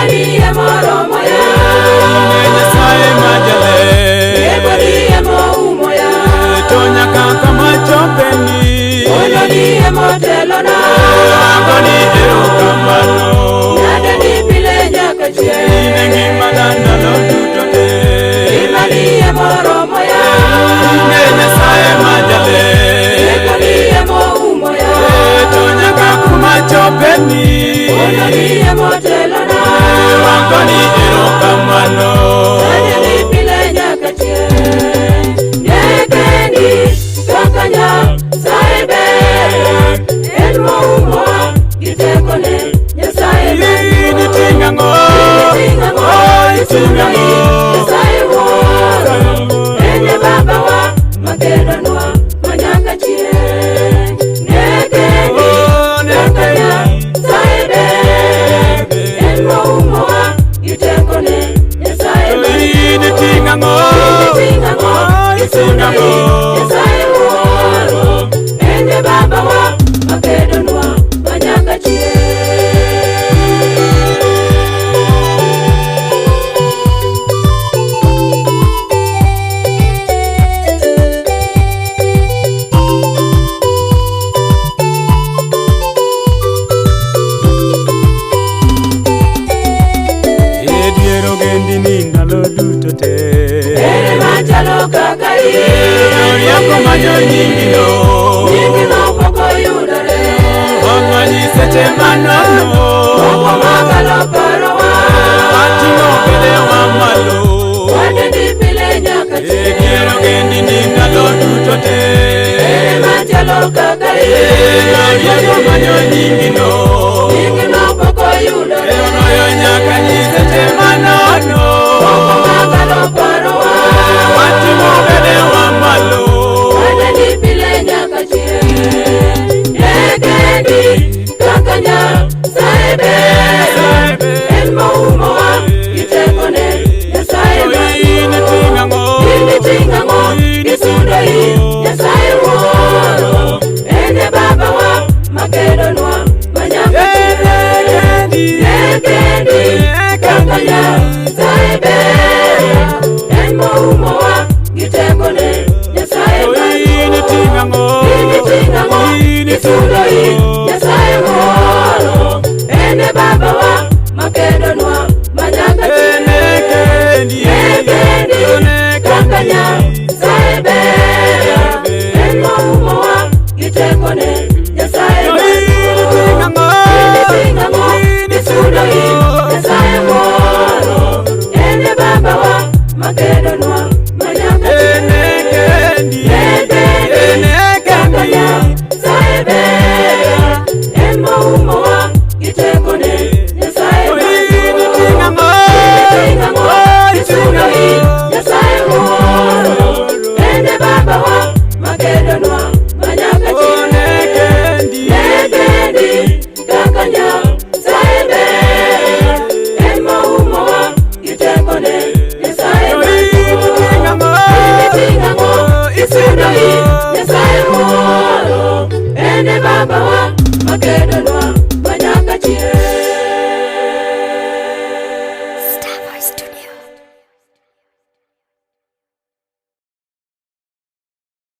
Ngimani emoromo ya. Ine Nyasaye ma jaler. Riekoni emoumo ya. To nyaka kama chopeni. Hononi emotelona. Agoni erokamano. Nadeni pile nyaka chieng'. Ine ngimana ndalo duto te. Ngimani emoromo ya. Ine Nyasaye ma jaler. Riekoni emoumo ya. To nyaka kuma chopeni. Hononi emotelona. Agoni erokamano. Nadeni pile nyaka chieng'. Ne kendi kaka Nyasaye ber. En moumowa gi tekone. Nyasaye ber. In iting'o ang'o? Iting'o ang'o? Oh, iting'o ang'o? Nyasaye wuoro. En e babawa makedonwa manyaka chieng'. Ne kendi Oh, ne kaka kendi. Nyasaye ber. En moumowa gi tekone. Nyasaye ber. In iting'o ang'o? Iting'o ang'o? Oh, iting'o ang'o? Nyasaye wuoro. En e babawa makedonwa manyaka chieng'. E dier ogendini ndalo duto te. Ere machalo kaka in. Rieko manyo nyingino. Nyingno pok oyudore. Ong'o nyiseche manono. Moko makalo parowa. Wating'o bedewa malo. Wadendi pile nyaka E chieng'. dier ogendini ndalo duto te. Ere machalo kaka in. Rieko manyo nyingino. Nyingno pok oyudore. Oloyo nyaka nyiseche manono. Moko makalo parowa. Wating'o bedewa malo. Wadendi pile nyaka chieng'. Ne kendi kaka Nyasaye ber. En moumowa gi tekone. Nyasaye In iting'o ang'o? In iting'o ang'o? Isudo ir Nyasaye wuoro. En e babawa makedonwa manyaka chieng'. Ne kendi kaka Nyasaye ber. En moumowa gi tekone. Nyasaye In iting'o ang'o? In iting'o ang'o? In Isudo ir Nyasaye wuoro. En e babawa makedonwa manyaka chieng'. Ne kendi kaka Nyasaye ber. En moumowa gi tekone. Nyasaye maduong'. In iting'o ang'o? Isudo ir Nyasaye wuoro. En e babawa makedonwa manyaka chieng'. Ne kendi kaka Nyasaye ber. En moumowa gi tekone. Nyasaye maduong'. In iting'o ang'o? Isudo ir Nyasaye wuoro. En e babawa makedonwa manyaka chieng'. Ne kendi kaka Nyasaye ber. En moumowa gi tekone. Nyasaye maduong'. In iting'o ang'o? Isudo ir Nyasaye wuoro. En e babawa makedonwa.